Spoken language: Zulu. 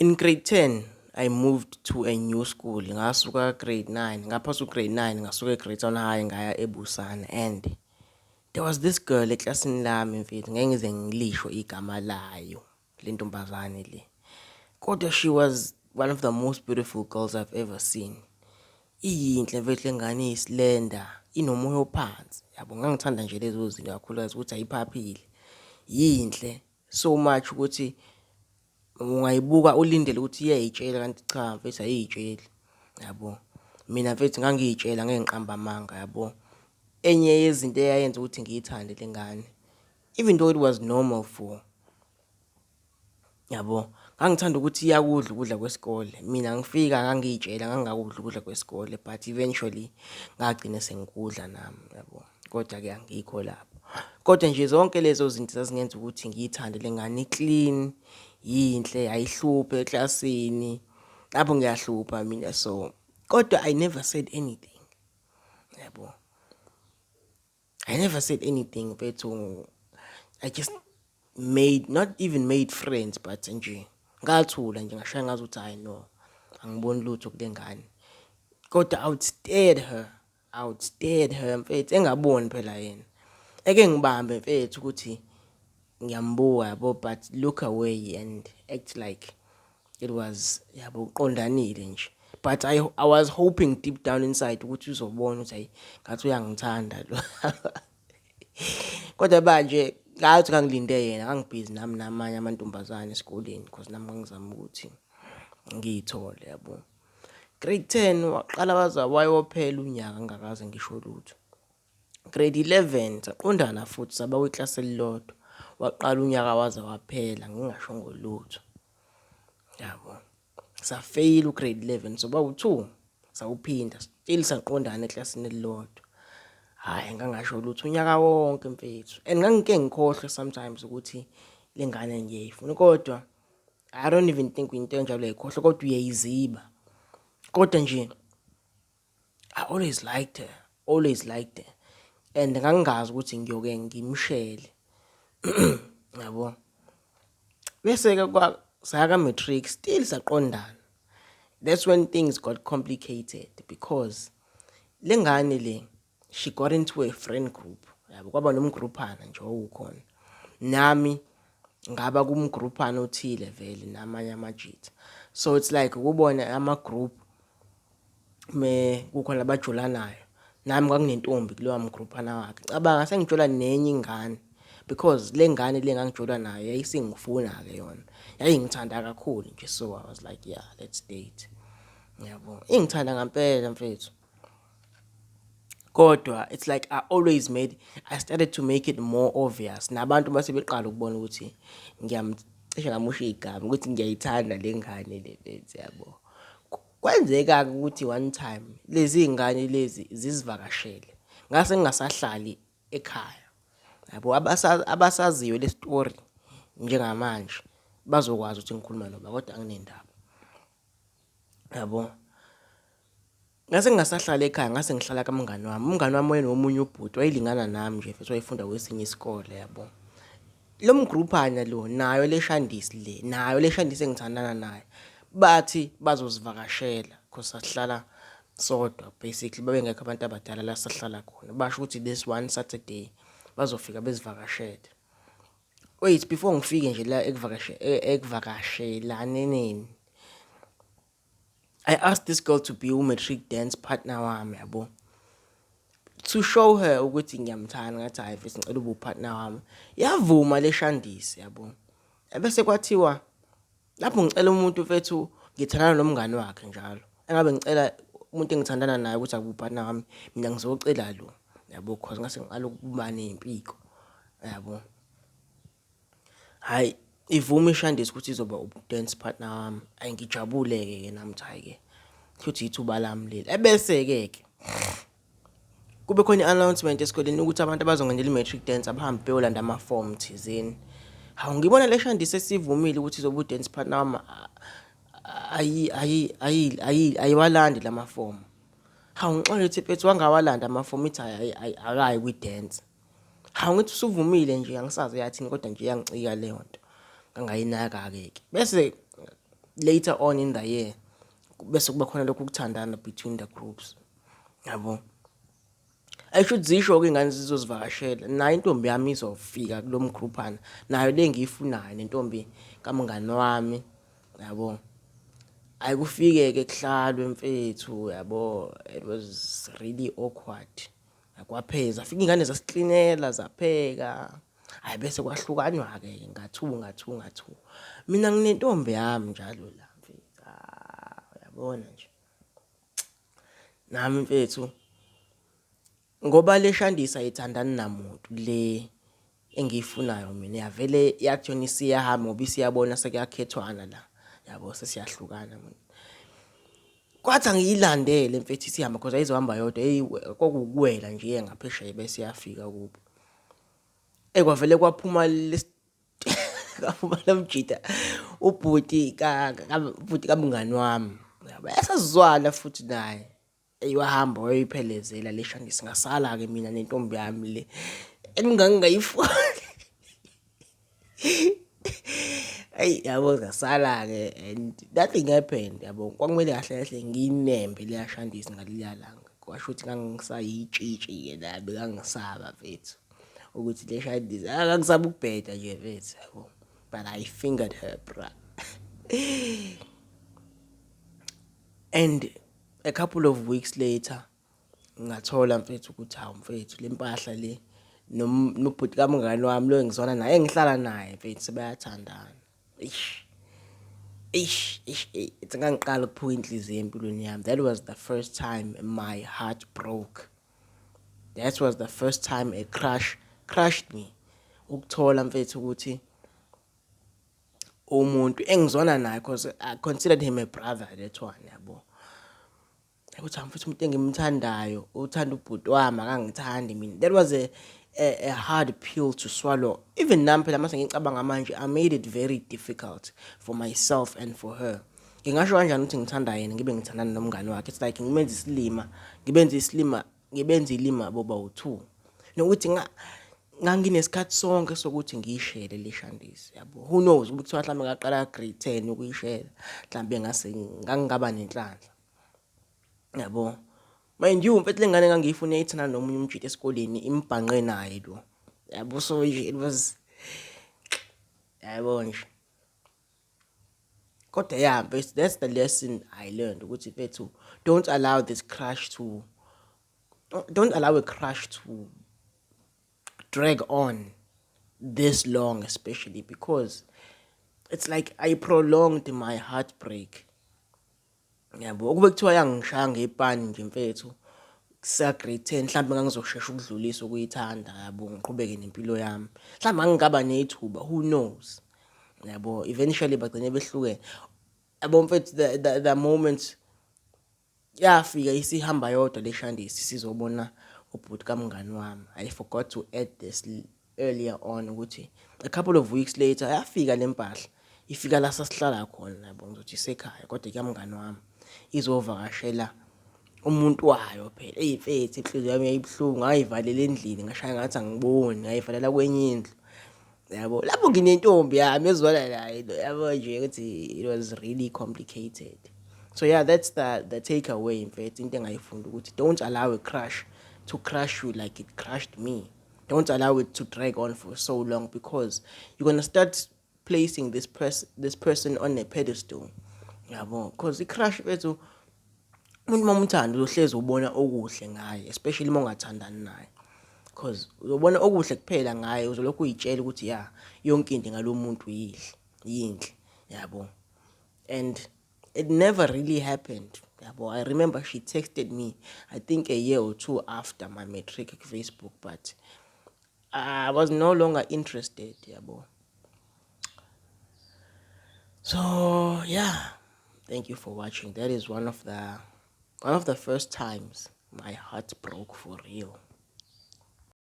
In grade 10 I moved to a new school. Ngasuka grade 9, ngaphasa u-grade 9, ngasuka e-Greytown High ngaya eBusana, and there was this girl eklasini lami, mfethu, ngeke ngize ngilisho igama layo le ntombazane le. Kodwa she was one of the most beautiful girls I've ever seen. Iyinhle, mfethu, lengane, iyi-slender, inomoya ophansi, yabo. Ngangithanda nje lezo zinto, kakhulukazi ukuthi ayiphaphile. Yinhle so much ukuthi ungayibuka ulindele ukuthi iyayitshela, kanti cha, mfethu, ayiyitsheli, yabo. Mina, mfethu, ngangiyitshela, ngeke ngiqambe amanga, yabo. Enye yezinto eyayenza ukuthi ngiyithande le ngane, even though it was normal for, yabo, ngangithanda ukuthi iyakudla ukudla kwesikole. Mina ngifika ngangiyitshela ngangingakudli ukudla kwesikole, but eventually ngagcina sengikudla nami, yabo. Kodwa-ke angikho lapho. Kodwa nje zonke lezo zinto zazingenza ukuthi ngiyithande le ngane. I-clean, yinhle, ayihluphi eklasini. Lapho ngiyahlupha mina, so kodwa I never said anything, yabo. I never said anything, mfethu. I just made, not even made friends, but nje ngathula nje, ngashaya ngazi ukuthi hayi no, angiboni lutho kule ngane. Kodwa I would stare at her, I would stare at her, mfethu, engaboni phela yena. Eke ngibambe, mfethu, ukuthi ngiyambuka, yabo, but look away and act like it was, yabo, uqondanile nje. But I was hoping deep down inside ukuthi uzobona ukuthi hayi, ngathi uyangithanda lo. Kodwa manje ngathi ngangilinde yena, ngangibhizi nami namanye amantombazane esikoleni, because nami ngangizama ukuthi ngiyithole, yabo. Grade 10 waqala waza wayophela unyaka ngingakaze ngisho lutho. Grade 11 saqondana futhi, saba kwiklasi elilodwa. Waqala unyaka waze waphela ngingashongo lutho, yabo. Safeyila u-grade 11, soba u-2, sawuphinda, still saqondana eklasini elilodwa. Hhayi, ngangasho lutho unyaka wonke, mfethu, and ngangike ngikhohlwe sometimes ukuthi le ngane ngiyayifuna, kodwa I don't even think into enjalo uyayikhohlwa, kodwa uyayiziba. Kodwa nje I always liked her, always liked her, and ngangingazi ukuthi ngiyoke ngimshele, yabo. Bese-ke saya ka-matric, still saqondana. That's when things got complicated, because le ngane le, she got into a friend group, yabo. Kwaba nomgruphana nje owukhona, nami ngaba kumgruphana othile vele namanye amajitha. So it's like ukubona ama-group me kukhona abajolanayo, nami kwakunentombi kulowa mgruphana wakhe. Cabanga, sengijola nenye ingane, because le ngane le ngangijola nayo yayisingifuna-ke yona, yayingithanda kakhulu nje. So I was like, "Yeah, let's date," yabo. Ingithanda ngampela, mfethu. Kodwa it's like I started to make it more obvious, nabantu base beqala ukubona ukuthi cishe ngamusho igama ukuthi ngiyayithanda le ngane le, mfethu, yabo. Kwenzeka-ke ukuthi one time lezi ngane lezi zizivakashele, ngase ngingasahlali ekhaya, yabo. Abasaziyo le story njengamanje bazokwazi ukuthi ngikhuluma noba, kodwa anginendaba, yabo. Ngase ngingasahlali ekhaya, ngase ngihlala kamngani wami. Umngani wami wayenomunye ubhuti wayelingana nami nje futhi wayefunda kwesinye isikole, yabo. Lo mgruphana lo nayo le shandisi le, nayo le shandisi engithandana nayo, bathi bazosivakashela cause sasihlala sodwa basically, babengekho abantu abadala la sasihlala khona. Basho ukuthi this one Saturday bazofika bezivakashele. Wait, before ngifike nje la ekuvakashelaneni, I asked this girl to be u-matric dance partner wami, yabo. To show her ukuthi ngiyamthanda, ngathi, "Hhayi mfethu, ngicela ube u-partner wami." Yavuma le shandisi, yabo. Ebese kwathiwa lapho ngicela umuntu, mfethu, ngithandana nomngani wakhe njalo. Engabe ngicela umuntu engithandana naye ukuthi abe u-partner wami, mina ngizocela lo, yabo, cause ngase ngiqala ukuba ney'mpiko, yabo. Hhayi, ivume ishandisi ukuthi izoba u-dance partner wami. Hhayi, ngijabule-ke ke nami ukuthi hhayi-ke kushuthi ithuba lami leli. Ebese-ke ke kube khona i-announcement esikoleni ukuthi abantu abazongenela i-matric dance abahambe beyolanda amafomu thizeni. Hawu, ngibona le shandisi esivumile ukuthi izoba u-dance partner wami ayiwalandi lamafomu. Hawu, ngixolele ukuthi, mfethu, wangawalanda amafomu, ithi hhayi, akayi kwi-dance. Hawu, ngithi usuvumile nje, angisazi yathini, kodwa nje iyangicika leyo nto. Ngangayinaka-ke ke. Bese Later on in the year bese kuba khona lokhu kuthandana between the groups, yabo. Ayisho ukuthi zisho-ke iy'ngane zizozivakashela, nayo intombi yami izofika kulo mgruphana, nayo le engiyifunayo nentombi kamngani wami, yabo. Hhayi kufike-ke kuhlalwe mfethu, yabo, it was really awkward. Kwapheza, fika iy'ngane zasiklinela zapheka, hhayi bese kwahlukanwa-ke nga-two nga-two nga-two. Mina nginentombi yami njalo la mfethu, uyabona nje. Nami mfethu ngoba le shandisa ayithandani namuntu le engiyifunayo mina yavele yathi yona isiyahamba ngoba isiyabona sekuyakhethwana la, yabo, sesiyahlukana manje. Kwathi angiyilandele mfethu isihamba cause ayizohamba yodwa, eyi kwakuwukuwela nje iye ngaphesheya bese iyafika kubo. Eyi kwavele kwaphuma kwaphuma lo mjita ubhuti ubhuti kamngani wami, yabo, esazwana futhi naye. Eyi wahamba wayoyiphelezela le shandisi, ngasala-ke mina nentombi yami le engangingayifuni. Eyi yabo ngasala-ke and nothing happened yabo. Kwakumele kahle kahle ngiyinembe leya shandisi ngaleliya langa. Kwasho ukuthi ngangisayitshitshi-ke nami ngangisaba mfethu ukuthi le shandisi, ngangisaba ukubheda nje mfethu yabo. But I fingered her bra. And a couple of weeks later ngathola mfethu ukuthi hawu mfethu le mpahla le nobhuti kamngani wami lo engizwana naye engihlala naye mfethu sebayathandana. Eish. Eish, eish, eish. Ngangiqala ukuphuka inhliziyo empilweni yami. That was the first time my heart broke. That was the first time a crush crushed me. Ukuthola mfethu ukuthi umuntu engizwana naye, cause I considered him a brother, that one, yabo. Ukuthi mfethu umuntu engimthandayo uthanda ubhuti wami, akangithandi mina. That was a hard pill to swallow. Even nami phela mase ngicabanga manje, I made it very difficult for myself and for her. Ngingasho kanjani ukuthi ngithanda yena ngibe ngithandana nomngani wakhe? It's like ngimenza isilima, ngibenza isilima, ngibenza ilima boba u-two. Nokuthi nganginesikhathi sonke sokuthi ngiyishele le shandisi, yabo. Who knows ukuthi kuthiwa mhlawumbe ngaqala grade 10 ukuyishela, mhlawumbe ngase ngangingaba nenhlanhla, yabo. Mind you mfethu, le ngane engangiyifuna yayithandana nomunye umjita esikoleni, imbhanqe naye lo, yabo. So nje it was, yabo nje. Kodwa yeah mfethu, that's the lesson I learned ukuthi mfethu don't allow this crush to don't allow a crush to drag on this long, especially because it's like I prolonged my heartbreak. Yabo, ukube kuthiwa yangishaya ngepani nje mfethu kusa grade 10, mhlawumbe ngangizoshesha ukudlulisa ukuyithanda, yabo, ngiqhubeke nempilo yami. Mhlawumbe ngingaba nethuba, who knows. Yabo, eventually bagcine behlukene. Yabo mfethu, the moment yafika isihamba yodwa le shandisi sizobona ubhuti kamngani wami. I forgot to add this earlier on ukuthi a couple of weeks later yafika le mpahla, ifika la sasihlala khona, yabo, ngizothi isekhaya kodwa kamngani wami, izovakashela umuntu wayo phela. Eyi mfethu, inhliziyo yami yayibuhlungu, ngayivalela endlini, ngashaya ngathi angiboni, ngayivalela kwenye indlu, yabo, lapho nginentombi yami ezwana naye, yabo nje ukuthi it was really complicated. So yeah, that's the take away mfethu, into engayifunda ukuthi don't allow a crush to crush you like it crushed me. Don't allow it to drag on for so long, because you're gonna start placing this person on a pedestal, yabo, because i-crush mfethu, umuntu uma umthanda uzohlezi ubona okuhle ngaye, especially uma ungathandani naye, because uzobona okuhle kuphela ngaye, uzolokhu uyitshela ukuthi ya, yonke into ngalo muntu yihle, yinhle, yabo. And it never really happened, yabo. I remember she texted me, I think a year or two after my matric, ku-Facebook, but I was no longer interested, yabo. So yeah, thank you for watching. That is one of the first times my heart broke for real.